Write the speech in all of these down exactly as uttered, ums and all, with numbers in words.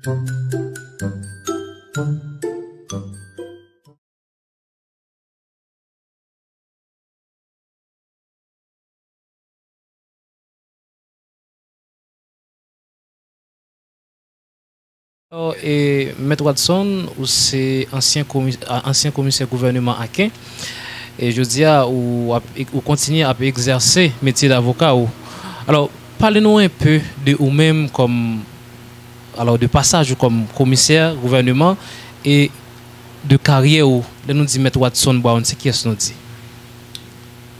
Alò, e, Mèt Watson, ou se ansyen komi-, a, ansyen komisè gouvèneman Aken. E jodi a, ou ap, ou kontinye ap egzèse metye davoka ou. Alò, pale nou enpe de ou menm kòm, alò, de pasaj ou kòm komisè gouvèneman e de karyè ou. Lè nou di Mèt Watson Brown, se kiyès nou di?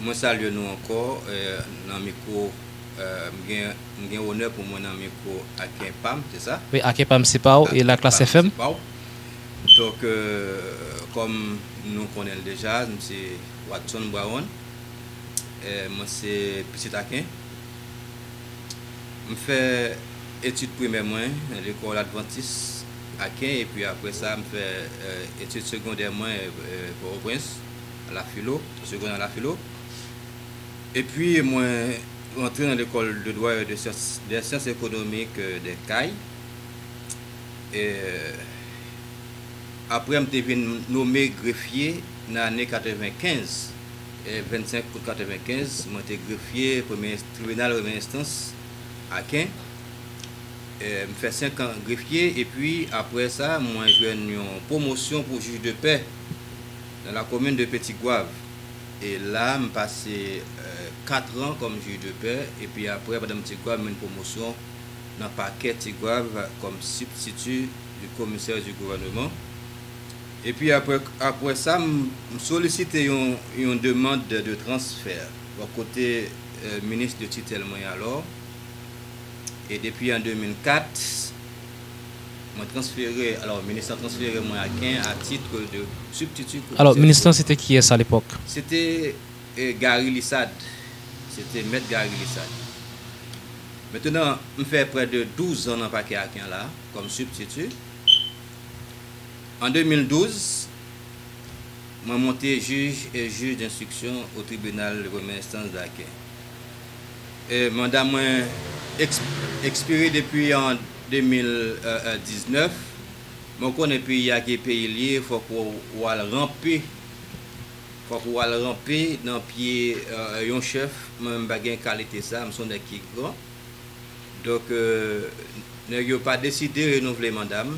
Mwen salye nou ankò, eh, nan mikwo, eh, m gen, m gen onè pou mwen nan mikwo Aken Pam, se sa? Wi, Aken Pam se pa w, e Laklas F M. Donk, eh, kòm nou konnen l deja, m se Watson Brown. Eh, mwen se pitit Aken. M fè etid primè mwen nan lekòl Advantis Aken, epi apre sa, m fè, eh, etid segondè mwen, eh, Pòtoprens, a la Filo, segondè a la Filo. Epi mwen rantre nan lekòl de dwa e de syans, de syans ekonomik, eh, de Kay. Eh, apre, m te vin nome grefye nan ane katrevenkenz. Eh, vennsenk out katrevenkenz, mwen te grefye premye ins-, tribinal premye enstans Aken. Eh, m fè senk an grefye, epi apre sa, mwen jwenn yon pwomosyon pou jij de pè nan la komin de Petit Goâve. E la, m pase, eh, kat an kòm jij de pè, epi apre, pandan m Ti Gwav, m jwenn pwomosyon nan pakè Ti Gwav kòm sibstiti di komisè di gouvèneman. Epi apre, apre sa, m, m solisite yon, yon demann de, de transfè bò kote, eh, minis de titèl mwen alò. E depi an de mil kat, mwen transfere, alò, minis lan transfere mwen Aken a tit de sibstiti komisè. Alò, minis lan se te kiyès alepòk? Se te, eh, Gary Lissade. Se te mèt Gary Lissade. Mentnan, m fè prè de douz an nan pakè Aken la, kòm sibstiti. An de mil douz, mwen monte jij e jij denstriksyon o tribinal de premyè enstans Aken. E manda mwen eks-, ekspire depi an de mil diznèf. Men w konnen peyi a ki peyi l ye, fòk w, w al ranpe. Fòk w al ranpe nan pye, eh, yon chèf. Mwen menm m pa gen kalite sa, m se yon nèg ki gran. Donk, eh, nèg yo pa deside renouvle manda m.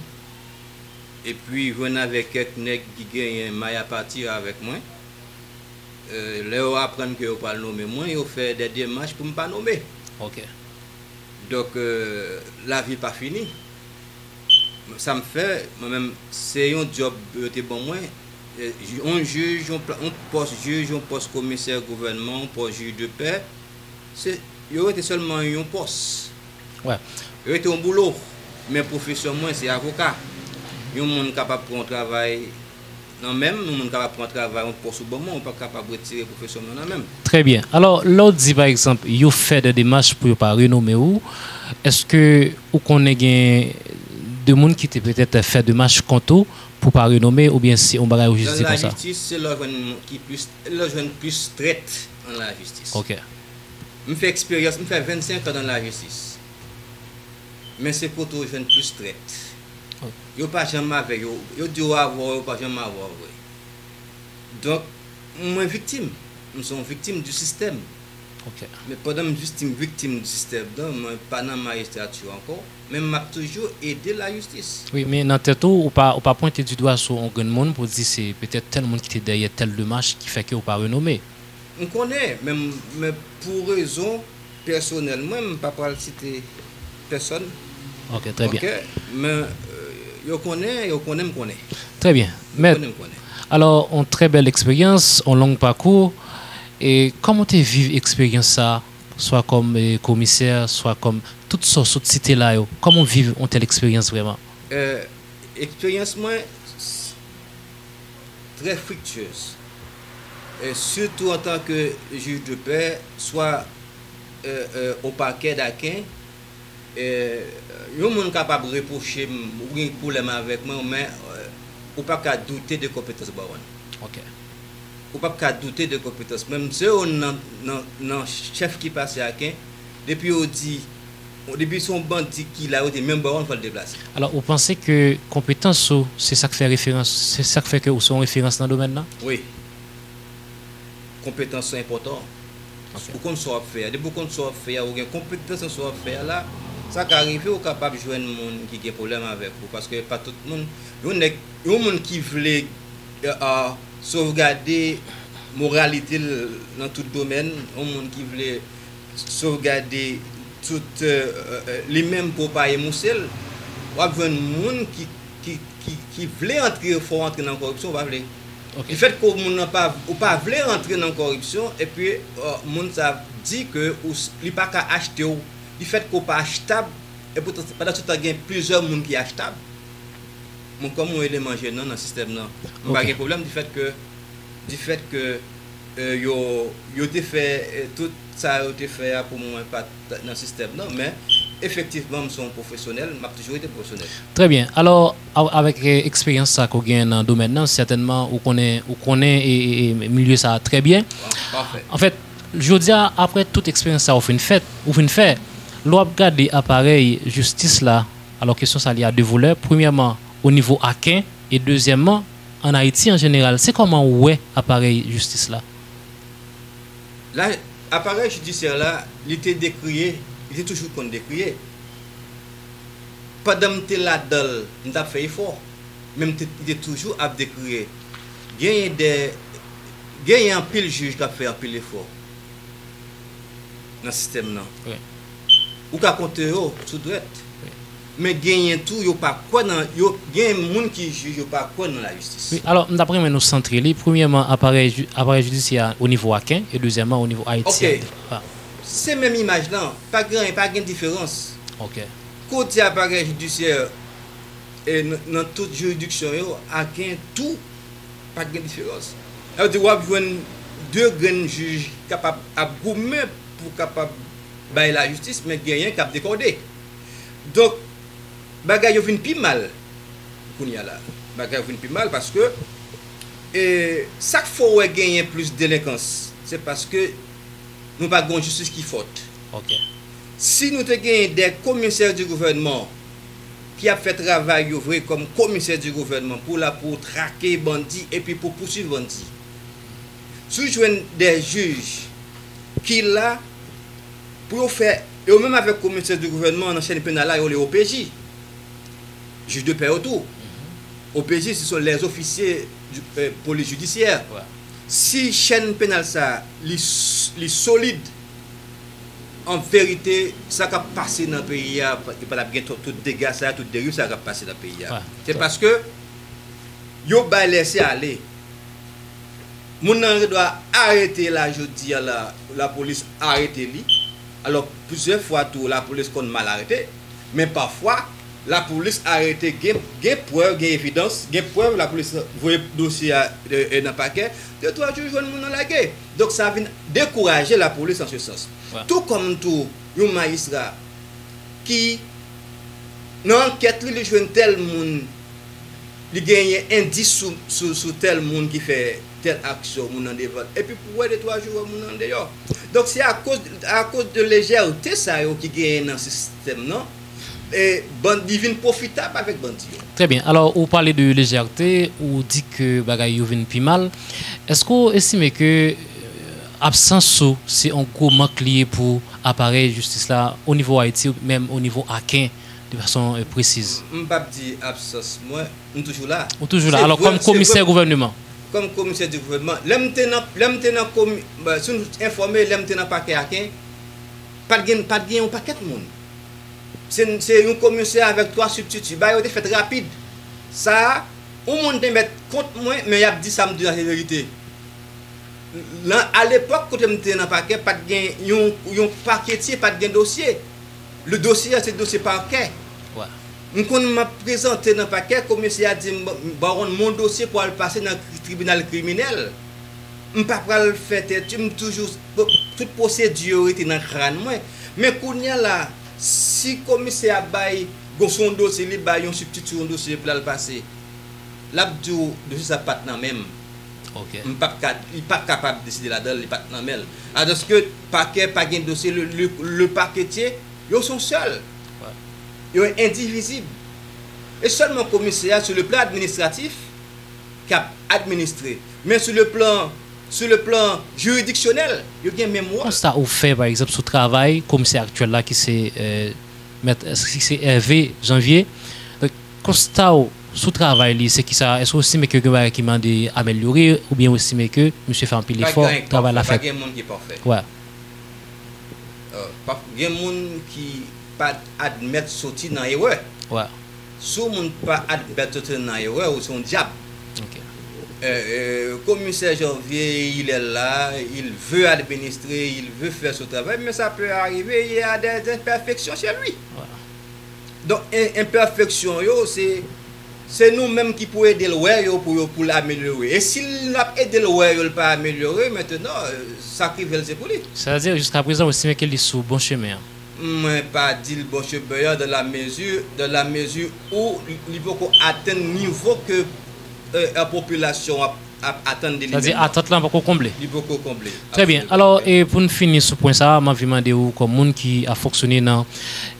Epi jwenn avèk kèk nèg ki genyen may a pati avèk mwen. Eh, lè yo aprann ke yo pral nome mwen, yo fè de demach pou m pa nome. Ok. Donk, eh, lavi pa fini. Sa m fè, mwen menm, se yon djòb yo te ban mwen. Eh, yon jij, yon pla-, yon pòs jij, yon pòs komisè gouvènman, yon pòs jij de pè. Se, yo rete sèlman yon pòs. Wè. Yo rete yon boulo. Men pwofesyon mwen, se avoka. Yon moun kapab pran yon travay nan men m, yon moun kapab pran travay, yon pòs ou ban mwen, ou pa kapab retire pwofesyon mwen nan men m. Trè byen. Alò, lè w di, pa egzanp, yo fè de demach pou yo pa renome w, èske ou konnen gen de moun ki te petèt fè demach kont ou pou pa renome, oubyen se yon bagay ou jis di konsa? Nan lajistis, se lè w jwenn moun ki plis, lè w jwenn plis trèt nan lajistis. Ok. M fè eksperyans, m fè vennsenk an nan lajistis. Men se kote w jwenn plis trèt. Ok. Yo pa janm avè yo, yo di yo avè w, yo pa janm avè w vre. Donk, mwen viktim. M se yon viktim di sistèm. Ok. Men pandan m viktim, viktim di sistèm nan, mwen pa nan majistrati ankò, men m ap toujou ede lajistis. Wi, men nan tèt ou, ou pa, ou pa pwente di dwa sou yon grenn moun pou di se petèt tèl moun ki te dèyè tèl demach ki fè ke ou pa renome. M konnen, men, men pou rezon pèsonèl mwen, m pa pral site pèsòn. Ok, trè byen. Ok, men, euh, yo konnen, yo konnen m konnen. Trè byen. Yo konnen m konnen. Alò, yon trè bèl eksperyans, yon long pakou. E kòman w te viv eksperyans sa, swa kòm, eh, komisè, swa kòm tout sa w sot site la yo? Kòman w viv yon tèl eksperyans vrèman? Euh, eksperyans mwen, trè friktyez. E sitou antanke jij de pè, swa, e, e, o pakè Daken, e, yon moun kapab repwoche m, ou gen pwoblèm avèk mwen, men, e, ou pa ka doute de konpetans Bawon. Ok. Ou p ap ka doute de konpetans mwen. M se youn nan, nan, nan chèf ki pase Aken. Depi yo di, Depi se yon bandi ki la, yo te menm bò, fò l deplase. Alò, ou panse ke konpetans ou, se sa k fè referans, se sa k fè ke ou se yon referans nan domèn nan? Wi. Konpetans ou enpòtan. Ok. Ou konn sa w ap fè a. Depi ou konn sa w ap fè a, ou gen konpetans nan sa w ap fè a la, sa ka rive ou kapab jwenn moun ki gen pwoblèm avèk ou. Paske pa tout moun, yon nèg, yon moun ki vle, euh, euh, sovgade moralite l nan tout domèn, yon moun ki vle sovgade tout, euh, euh, li menm pou pa emouse l, w ap jwenn moun ki, ki, ki, ki vle antre, fè w antre nan kòripsyon, ou pa vle. Ok. Difèt ke moun nan pa, ou pa vle antre nan kòripsyon, epi, euh, moun sa di ke ou s-, li pa ka achte w. Difèt ke ou pa achtab, epoutan, pandan se tan, gen plizyè moun ki achtab. Mwen, kòm yon eleman jenan nan sistèm nan, mwen pa Ok. gen pwoblèm difèt ke, difèt ke, euh, yo, yo te fè, euh, tout sa yo te fè a pou mwen pa t nan sistèm nan, men efektivman, m se yon pwofesyonèl, m ap toujou rete pwofesyonèl. Trè byen. Alò, a-, avèk, eh, eksperyans sa ke w gen nan domèn nan, sètènman, ou konnen, ou konnen, e, e, e milye sa a trè byen. Bon, pafè. Anfèt, jodi a, apre tout eksperyans sa ou fin fèt, ou fin fè, lè w ap gade aparèy jistis la, alò kesyon sa li a de volè. Premyèman, o nivo Aken, e dezyèmman, ann Ayiti an jeneral. Se kòman ou wè aparèy jistis la? La, aparèy jidisyè la, li te dekriye, li te toujou konn dekriye. Pandan m te ladan l, m t ap fè efò, men m te, li te toujou ap dekriye. Genyen de, genyen anpil jij k ap fè anpil efò nan sistèm nan. Wi. Ou ka konte yo sou dwèt. Wi. Men genyen tou, yo pa kwè nan, yo, gen moun ki jij, yo pa kwè nan lajistis. Wi, alò, m t ap renmen nou santre li. Premyèman, aparèy ji-, aparèy jidisyè a o nivo Aken, e dezyèmman, o nivo Ayiti a. Ok. A. Se menm imaj lan. Pa gen, pa gen diferans. Ok. Kote aparèy jidisyè, e, n-, nan tout jiridiksyon yo, Aken tou, pa gen diferans. Sa vle di, w ap jwenn de grenn jij kapab ap goumen pou kapab bay lajistis, men genyen k ap dekòde. Donk, bagay yo vin pi mal kounye a la. Bagay yo vin pi mal paske, e, sa k fè w wè genyen plis delenkans, se paske nou pa gen yon jistis ki fòt. Ok. Si nou te genyen de komisè di gouvènman ki ap fè travay yo vre kòm komisè di gouvènman pou la pou trake bandi epi pou pouswiv bandi, si w jwenn de jij ki la pou yo fè, yo menm avèk komisè di gouvènman nan chèn penal la, yo rele O P J, jij de pè yo tou. O P J, se sont les officiers du, euh, police judiciaire. Wi. Si chèn penal sa, li s-, li solid, an verite, sa k ap pase nan peyi a, pa, pa t ap gen tout, tout dega sa, tout deriv sa k ap pase nan peyi a. Wi. Se paske yo bay lese ale. Moun nan gen dwa arete la jodi a la, lapolis arete li. Alò, plizyè fwa tou, lapolis konn mal arete. Men pafwa, lapolis arete, gen, gen prèv, gen evidans, gen prèv, lapolis voye dosye a, e, e, nan pakè. De twa jou, jwenn moun nan lage. Donk, sa vin dekouraje lapolis an se sans. Wi. Tou kòm tou, yon majistra ki, nan ankèt li, li jwenn tèl moun, li genyen endis sou, sou, sou tèl moun ki fè tèl aksyon, moun nan devan l. Epi pou wè de twa jou, wè moun nan deyò. Donk, se akoz, akoz de lejète sa yo ki genyen nan sistèm nan, e, bandi vin pwofitab avèk bandi yo. Trè byen. Alò, ou pale de lejète, ou di ke bagay yo vin pi mal. Èske w estime ke, euh, absans ou se yon gwo mank li ye pou aparèy jistis la o nivo Ayiti, menm o nivo Aken, de fason, euh, presiz? M p ap di absans mwen, m toujou la. Ou toujou la. Se vre, se vre. Alò, kòm komisè gouvènman? Kòm komisè di gouvènman, lè m te nan, lè m te nan komi-, ben, si nou enfòme, lè m te nan pakè Aken, pa t gen, pa t gen yon pakèt moun. Se, se yon komisè avèk twa sibtiti. Bagay yo te fèt rapid. Sa a, yon moun te mèt kont mwen, men y ap di sa m di la se verite. Nan, alepòk, kote m te nan pakè, pa t gen yon, yon paketye, pa t gen dosye. Le dosye a, se dosye pakè. Wi. M konn m ap prezante nan pakè, komisè a di m, "Bawon, mon dosye pou al pase nan kri-, tribinal kriminèl." M pa pral fè tèt, m toujou, tout pwosedi yo rete nan kràn mwen. Men kounye a la, si komisè a bay, gon se yon dosye, li bay yon sibtiti yon dosye pou l al pase, l ap di w, dosye sa pa t nan men m. Ok. M p ap ka, li p ap kapab deside ladan l, li pa t nan men l. Alòske pakè pa gen dosye, le, le, le paketye, Yo se yon sèl. Yo endivizib. E sèlman komisè a, sou le plan administratif, k ap administre. Men sou le plan, sou le plan jiridiksyonèl, yo gen menm wòl. Konsta ou fè, pa egzanp, sou travay komisè aktyèl la, ki se, euh, mèt, ki se Hervé Janvier. Donk, konsta w sou travay li, se kisa? Èske w estime ke gen bagay ki mande amelyore, oubyen w estime ke misye fè anpil efò, travay la fèt? Pa gen moun ki pafè. Wè. Euh, pa, gen moun ki pa admèt soti nan erè. Wè. Si yon moun pa admèt soti nan erè, ou se yon dyab. Ok. Euh, euh, komisè Janvier, il est là, il veut administrer, il veut faire ce travail, mais ça peut arriver, il y a des imperfections chez lui. Wè. Donk, en-, enpèfeksyon yo, se, se nou menm ki pou ede l wè yo pou yo, pou l amelyore. E si n ap ede l wè yo, l pa amelyore, mentenan, euh, sa k rive l, se pou li. Sètadi, jiska prezan, ou estime ke li sou bon chemen an? Mwen pa di l bon chemen an dans la mesure, dans la mesure où li, li poko atenn nivo ke, euh, popilasyon ap ap atann de li menm. Sètadi atant lan poko konble. Li poko konble. Trè byen. Absoliman. Alò, e pou n fini sou pwen sa a, m anvi mande w kòm moun ki ap fonksyone nan,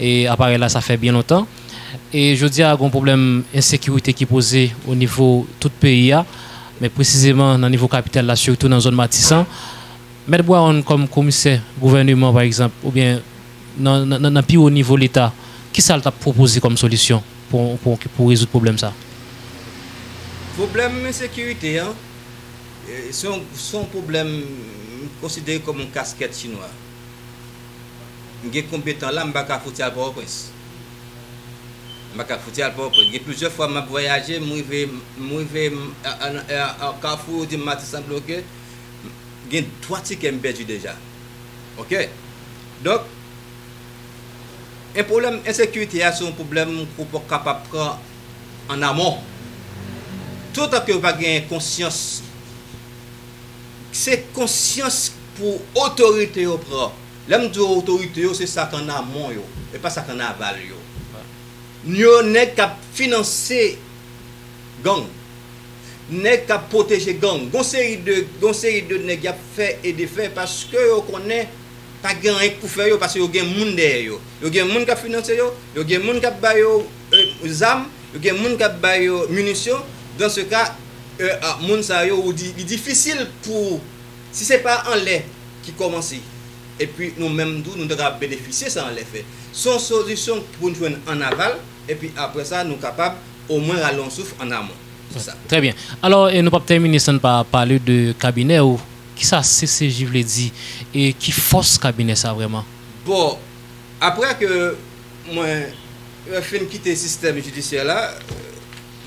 e, aparèy la, sa fè byen lontan. E jodi a, gen yon pwoblèm ensekirite ki poze o nivo tout peyi a, men presizeman nan nivo kapital la, sitou nan zòn Matisan. Mèt Brown kòm komisè gouvèneman, pa egzanp, oubyen nan, nan, nan, nan pi wo nivo Leta, kisa l t ap pwopoze kòm solisyon pou, pou, pou rezoud pwoblèm sa? Pwoblèm ensekirite an, e, se yon, se yon pwoblèm m konsidere kòm yon kaskèt chinwa. M gen konbyen tan la, m pa ka fouti al Pòtoprens. M pa ka fouti al Pòtoprens. Gen plizyè fwa m ap vwayaje, m rive, m rive, m, a, a, a, a Kafou, yo di m Matisan bloke. Gen twa tikè m pèdi deja. Ok? Donk, en pwoblèm ensekirite a, se yon pwoblèm ke w poko kapab pran an amon. Toutan ke yo pa gen konsyans, se konsyans pou otorite yo pran. Lè m di otorite yo, se sa k an amon yo, e pa sa k an aval yo. Yo nèg k ap finanse gang, nèg k ap pwoteje gang. Gon seri de, gon seri de nèg y ap fè e defè paske yo konnen pa gen anyen k pou fè yo, paske yo gen moun dèyè yo. Yo gen moun k ap finanse yo, yo gen moun k ap ba yo, e, zam, yo gen moun k ap ba yo minisyon. Dans ce cas, e, a, moun sa yo, ou di, li difisil pou, si se pa anlè ki kòmanse, epi nou menm tou, nou ta ka benefisye sa anlè fè. Se yon solisyon pou n jwenn an aval, epi apre sa, nou kapab omwen rale yon souf an amon. Se sa. Trè byen. Alò, e nou p ap tèmine san n pa pale de kabinè ou. Kisa C C J vle di e ki fòs kabinè sa vrèman? Bon, apre ke mwen, euh, fin kite sistèm jidisyè la, euh,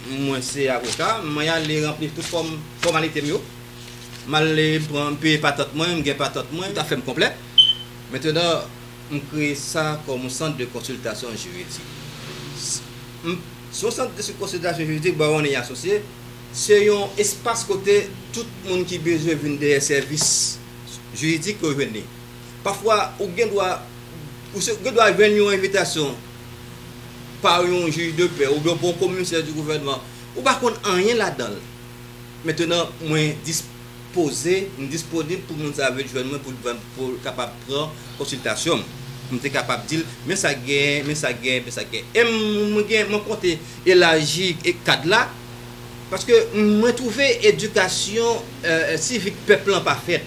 mwen se avoka, mwen ale ranpli tout fòm, fòmalite m yo. M ale, m pran, m peye patant mwen, m gen patant mwen, tout afè m konplè. Mentenan, m kreye sa kòm yon sant de konsiltasyon jiridik. S-, m, se yon sant de konsiltasyon jiridik, Brown et Associés, se yon espas kote tout moun ki bezwen vin dèyè sèvis jiridik yo jwenn li. Pafwa, ou gen dwa, ou se, gen dwa jwenn yon envitasyon pa yon jij de pè oubyen pa yon komisè di gouvènman. Ou pa konn anyen ladan l. Mentenan, mwen dispoze, m disponib pou moun sa a vin jwenn mwen pou, pou l kapab pran konsiltasyon m. Pou m te kapab di l, men sa k genyen, men sa k genyen, men sa k genyen. E m, mwen gen, mwen konte elaji e kad la, paske mwen twouve edikasyon, euh, sivik pèp lan pa fèt.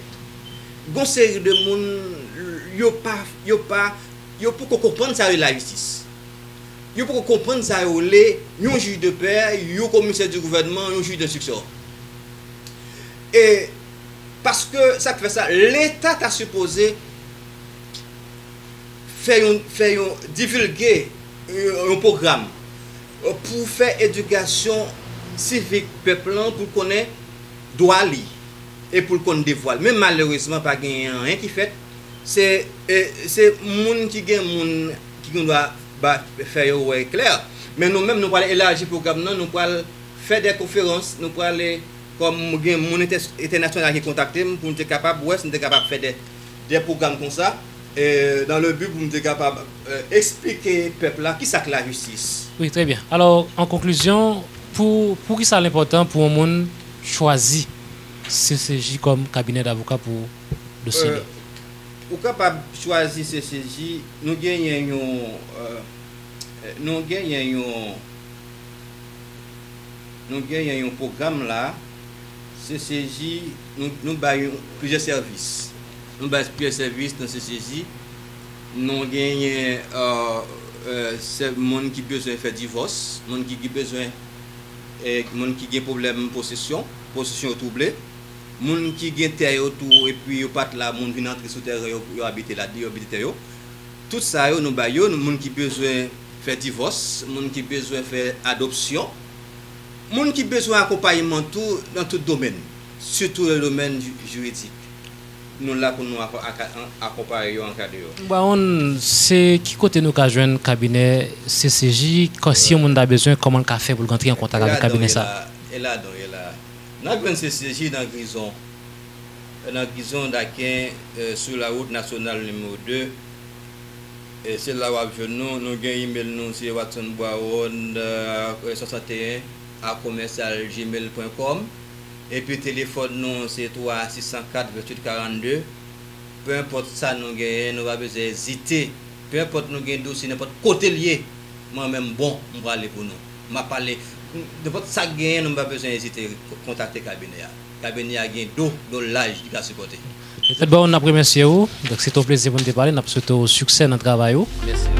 Gon seri de moun, yo pa, yo pa, yo poko konprann sa yo rele lajistis. Yo poko konprann sa yo rele yon jij de pè, yon komisè di gouvènman, yon jij denstriksyon. E paske sa k fè sa, Leta ta sipoze fè yon, fè yon, divilge yon, yon pwogram, euh, pou fè edikasyon sivik pèp lan, pou l konnen dwa li e pou l konn devwa l. Men malerezman, pa genyen anyen ki fèt. Se, e, se moun ki gen moun ki gen dwa ba, fè yo wè klè. Men nou menm, nou pral elaji pwogram nan, nou pral fè de konferans, nou pral, e, kòm gen moun entè-, entènasyonal ki kontakte m pou m te kapab wè si m te kapab fè de, de pwogram konsa, e, dans le but pou m te kapab, e, eksplike pèp la kisa k lajistis. Wi, trè byen. Alò, an konklizyon, pou, poukisa l enpòtan pou yon moun chwazi C C J kòm kabinè davoka pou dosye li? Euh, Ou kapab chwazi C C J, nou genyen yon, euh, nou genyen yon, nou genyen yon pwogram la, C C J, nou, nou bay yon, plizyè sèvis. Nou bay plizyè sèvis nan C C J. Nou genyen, euh, euh, sè-, moun ki bezwen fè divòs, moun ki, ki bezwen, eh, moun ki gen pwoblèm posesyon, posesyon yo twouble, moun ki gen tè yo tou, epi yo pa t la, moun vin antre sou tèren yo, yo abite la, yo abite tè yo. Tout sa yo, nou bay yo, nou, moun ki bezwen fè divòs, moun ki bezwen fè adopsyon, moun ki bezwen akonpayman tou nan tout domèn, sitou le domèn ju-, jiridik. Nou la pou nou ako-, aka-, an-, akonpaye yo, ankadre yo. Baron, se ki kote nou ka jwenn kabinè C C J? Kò, si yon moun ta bezwen, kòman l ka fè pou l rantre an kontak avèk kabinè sa? E la, e la, e la. N ap jwenn C C J nan Grizon. Nan Grizon Daken, euh, sou la wout nasyonal nimewo de. E se la w ap jwenn nou. Nou gen email nou, se Watson Brown, euh, swasanteyen a komèsyal gmail pwen kòm. Epi telefòn nou, se twa sis san kat venntuit karannde. Pe enpòt sa nou genyen, nou pa bezwen ezite. Pe enpòt nou gen dosye nenpòt kote l ye, mwen menm bon, m prale pou nou. M ap pale, nenpòt sa k genyen, nou pa bezwen ezite ko-, kontakte kabinè a. Kabinè a gen do, do laj li ka sipòte. Mèt Baron, n ap remèsye w. Donk, se te yon plezi pou n te pale. N ap swete w siksè nan travay ou. Mèsi.